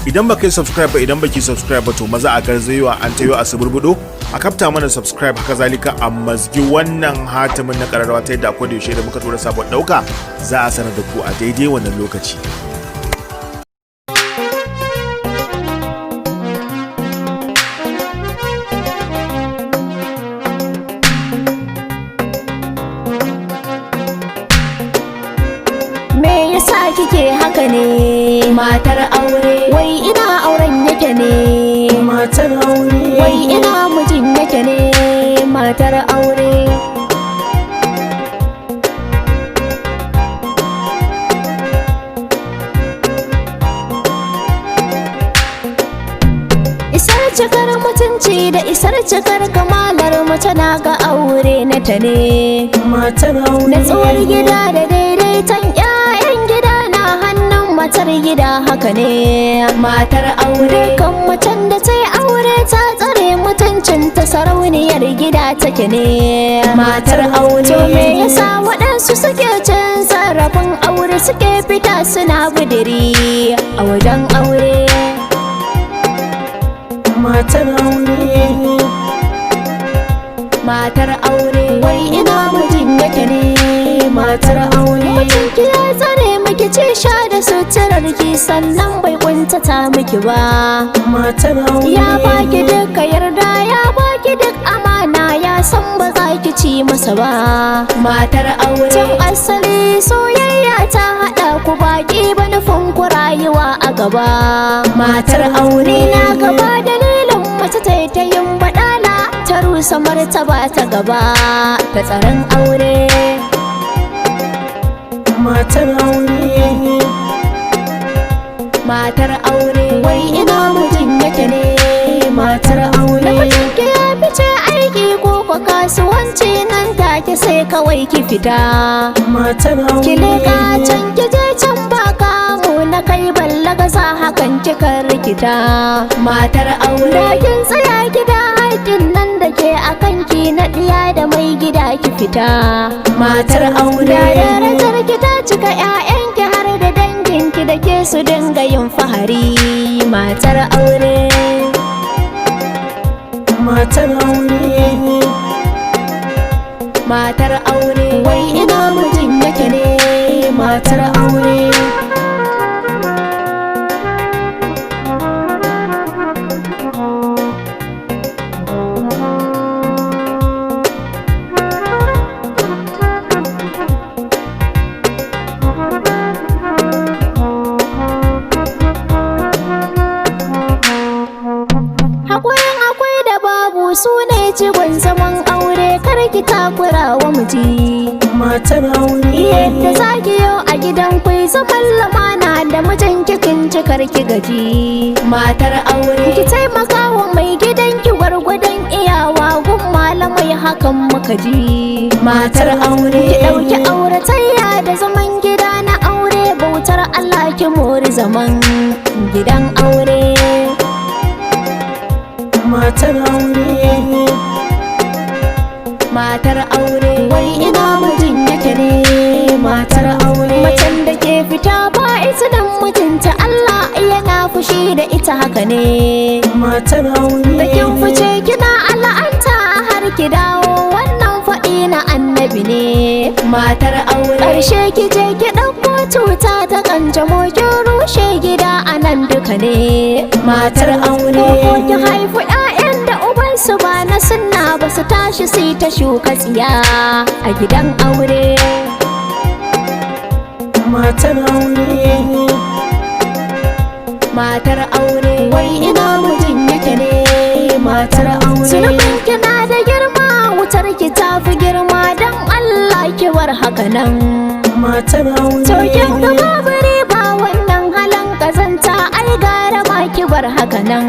Idan baka yi subscribe ba, idan baki subscribe ba, to maza a garzayewa an tayo a suburbudo a kafta mana subscribe. Haka zalika a mazgi wannan hatimin na kararrawa ta yadda akwai da yaushe da muka tura sabon dauka za a sanar da ku a daidai wannan lokaci. Me yasa kike haka ne? Matar aure. Wai ina auren yake ne? Matar aure. Wai ina mijin yake ne? Matar aure. Isar cikar mutunci da isar cikar kamalar mace na ga aure na ta ne. Matar aure. Natsuwar gida da daidaiton 'ya'yan gida na hannun matar gida, haka ne. Matar aure. Dukkan macen da ta yi aure ta tsare mutuncin ta, sarauniyar gida take ne. Matar aure. To me yasa waɗansu suke cin zarafin aure, suke fita suna budiri a wajen aure? Matar aure. Matar aure. Wai ina mijin yake ne? Matar aure. Mijinki ya tsare miki ci, sha da suturar ki, sannan bai kuntata miki ba. Matar aure. Ya baki duka yarda, ya baki duk amana, ya san ba za ki ci masa ba. Matar aure. Tun asali soyayya ta haɗa ku, baki ba nufin ku rayuwa a gaba. Matar aure. Ni na gaba dalilin mace ta yi ta yin baɗala, ta rusa martaba ta gaba ta tsaron aure. Matar aure. Matar aure. Wai ina mijin yake ne? Matar aure. Da mijinki ya fice aiki ko kwa kasuwanci, nan take sai kawai ki fita. Matar aure. Ki leƙa can, ki je can, ba kamu na kai ballaga za hakan kika rikita. Matar aure. Da kin tsaya gida, haƙin nan da ke a kanki na ɗiya da mai gida ki fita. Matar aure. Da darajar ki ta cika, 'ya'yanki har da danginki da ke su dinga yin fahari. Matar aure. Matar aure. Matar aure. Wai ina mijin yake ne? Matar aure. Haƙurin akwai da babu su ne jigon zaman aure, kar ki takura wa miji. Matar aure. Yadda za ki yau a gidan ku zaman lumana da mijin kin cikar ki gaji. Matar aure. Ki taimaka wa mai gidan ki gwargwadon iyawa, gun malamai hakan muka ji. Matar aure. Ki ɗauki auratayya da zaman gida na aure bautar Allah, ki mori zaman gidan aure. Matar aure. Matar aure. Wai ina mijin yake ne? Matar aure. Macen da ke fita ba izinin mijinta, Allah yana fushi da ita, haka ne. Matar aure. Da kin fice kina ala'anta har ki dawo, wannan faɗi na annabi ne. Matar aure. Ƙarshe ki je ki ɗauko cuta ta kanjamo, kin rushe gida a nan duka ne. Matar aure. Ko ki haifi 'ya'yan da ubansu ba na sunna ba, su tashi su yi ta shuka tsiya a gidan aure. Matar aure. Matar aure. Wai ina mijin yake ne? Matar aure. Zunubin kina da girma, wutar ki tafi girma, don Allah ki bar haka nan. Matar aure. To kin ga babu riba wannan halin kazanta, ai gara ma ki bar haka nan.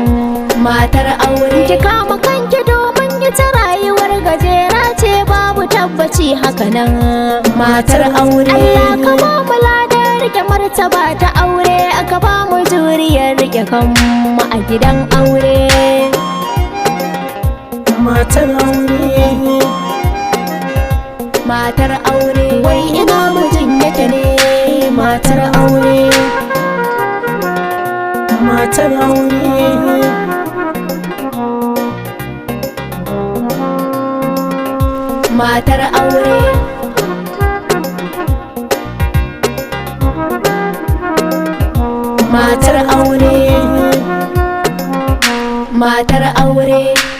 Matar aure. Ki kama kanki domin ita rayuwar gajera ce, babu tabbaci haka nan. Matar aure. Allah ka ba mu ladar rike martaba ta aure, aka ba mu juriyar rike kanmu a gidan aure. Matar aure. Matar aure. Wai ina mijin yake ne? Matar aure. Matar aure. Matar aure. Matar aure. Matar aure.